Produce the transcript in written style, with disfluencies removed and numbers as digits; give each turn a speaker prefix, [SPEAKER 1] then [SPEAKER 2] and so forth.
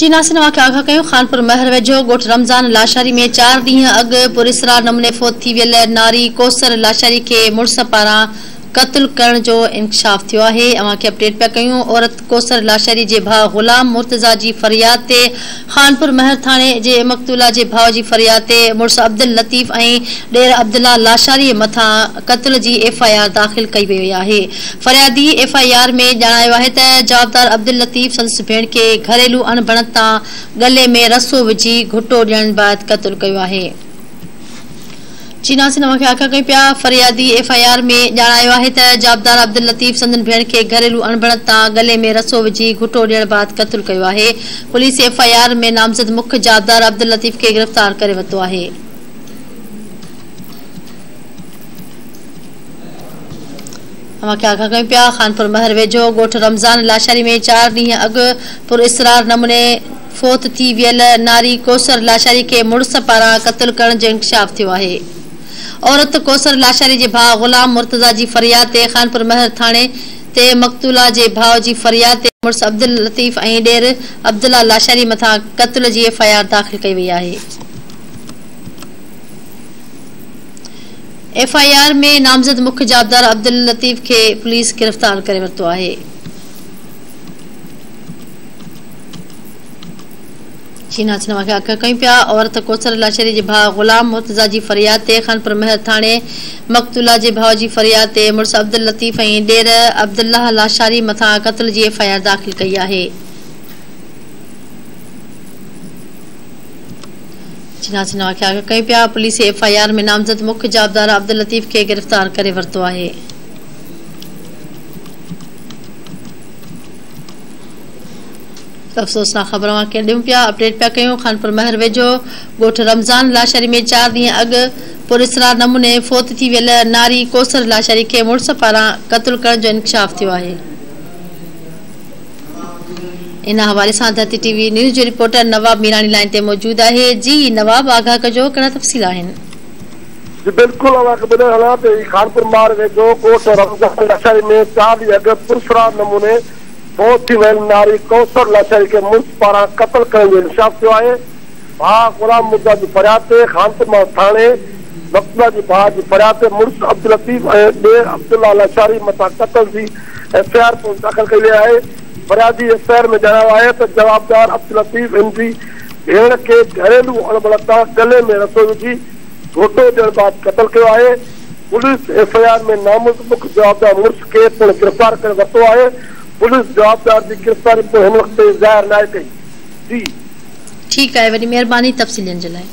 [SPEAKER 1] چيناسين اوهان کي آگاهه ڪيون، خانپور مهر ويجهو ڳوٺ رمضان لاشاري ۾ 4 ڏينهن اڳ پراسرار نموني فوت ٿي ويل ناري ڪوثر لاشاري کي مڙس پاران قتل ڪرڻ جو انڪشاف ٿيو آهي. اوهان کي اپڊيٽ پيا ڪيون، عورت ڪوثر لاشاري جي ڀاء غلام مرتضيٰ جي فرياد تي خانپور مهر ٿاڻي جي مقتولا جي ڀاء جي فرياد تي مڙس عبداللطيف ۽ ڏير عبدالله لاشاري مٿان قتل جي ايف I R داخل ڪئي وئي آهي. فريادي ايف I R ۾ ڄاڻايو آهي ته جوابدار عبداللطيف سندس ڀيڻ کي گهريلو اڻبڻت تان ڳلي ۾ رسو وجهي گهٽو ڏيڻ بعد قتل ڪيو آهي. چيناسين اوهان کي آگاهه ڪيون پيا، فريادي ايف I R ۾ ڄاڻايو آهي ته جوابدار عبداللطيف سندن ڀيڻ کي گهريلو اڻبڻت تان ڳلي ۾ رسو وجهي گهٽو ڏيڻ بعد قتل ڪيو آهي. پوليس ايف I R ۾ نامزد مک جوابدار عبداللطيف کي گرفتار ڪري ورتو آهي. اوهان کي آگاهه ڪيون پيا، خانپور مهر ويجهو ڳوٺ رمضان لاشاري ۾ 4 ڏينهن اڳ پراسرار نموني فوت ٿي ويل ناري ڪوثر لاشاري کي مڙس پاران قتل ڪرڻ جو انڪشاف ٿيو آهي. عورت ڪوثر لاشاري جي ڀاء غلام مرتضيٰ جي فرياد تي خانپور مهر ٿاڻي تي مقتولا جي ڀاء جي فرياد تي مڙس عبداللطيف ۽ ڏير عبدالله لاشاري مٿان قتل جي ايف I R داخل ڪئي وئي آهي. ايف I R ۾ نامزد مک جوابدار عبداللطيف کي پوليس گرفتار ڪري ورتو آهي. چيناسين اوهان کي آگاهه ڪيون پيا، عورت ڪوثر لاشاري جي ڀاء غلام مرتضيٰ جي فرياد تي خانپور مهر ٿاڻي مقتولا جي ڀاء جي فرياد تي مڙس عبداللطيف ۽ ڏير عبدالله لاشاري مٿان قتل جي ايف I R داخل ڪئي آهي. چيناسين اوهان کي آگاهه ڪيون پيا، پوليس ايف I R ۾ نامزد مک جوابدار عبداللطيف کي گرفتار ڪري ورتو آهي. افسوسناڪ خبر اوهان کي ڏيون پيا، اپڊيٽ پيا ڪيون، خانپور مهر ويجهو ڳوٺ رمضان لاشاري ۾ 4 ڏينهن اڳ پراسرار نموني فوت ٿي ويل ناري ڪوثر لاشاري کي مڙس پاران قتل ڪرڻ جو انڪشاف ٿيو آهي. ان حوالي سان ڌرتي ٽي وي نيوز جو رپورٽر نواب ميراڻي لائين تي موجود آهي. جي نواب آگاهه ڪجو ڪهڙا تفصيل آهن.
[SPEAKER 2] جي بلڪل اوهان کي ٻڌائي هلان ته هي خانپور مهر ويجهو ڳوٺ رمضان لاشاري ۾ 4 ڏينهن اڳ پراسرار نموني فوت ٿي ويل ناري ڪوثر لاشاري کي مڙس پاران قتل ڪرڻ جو انڪشاف ٿيو آهي. ڀاء غلام مرتضيٰ جي فرياد تي خانپور مهر ٿاڻي مقتولا جي ڀاء جي فرياد تي مڙس عبداللطيف ۽ ڏير عبدالله لاشاري مٿان قتل جي ايف I R پڻ داخل ڪئي وئي آهي. فريادي ايف I R ۾ ڄاڻايو آهي ته جوابدار عبداللطيف هن جي ڀيڻ کي گهريلو اڻبڻت تان ڳلي ۾ رسو وجهي گهوٽو ڏيڻ بعد قتل ڪيو آهي. پوليس ايف I R ۾ نامزد مک جوابدار مڙس کي پڻ گرفتار ڪري ورتو آهي. پوليس جوابدار جي گرفتاري پڻ هن وقت تائين ظاهر ناهي ڪئي. جي.
[SPEAKER 1] ٺيڪ آهي وڏي مهرباني تفصيل ڏيڻ جي لاء.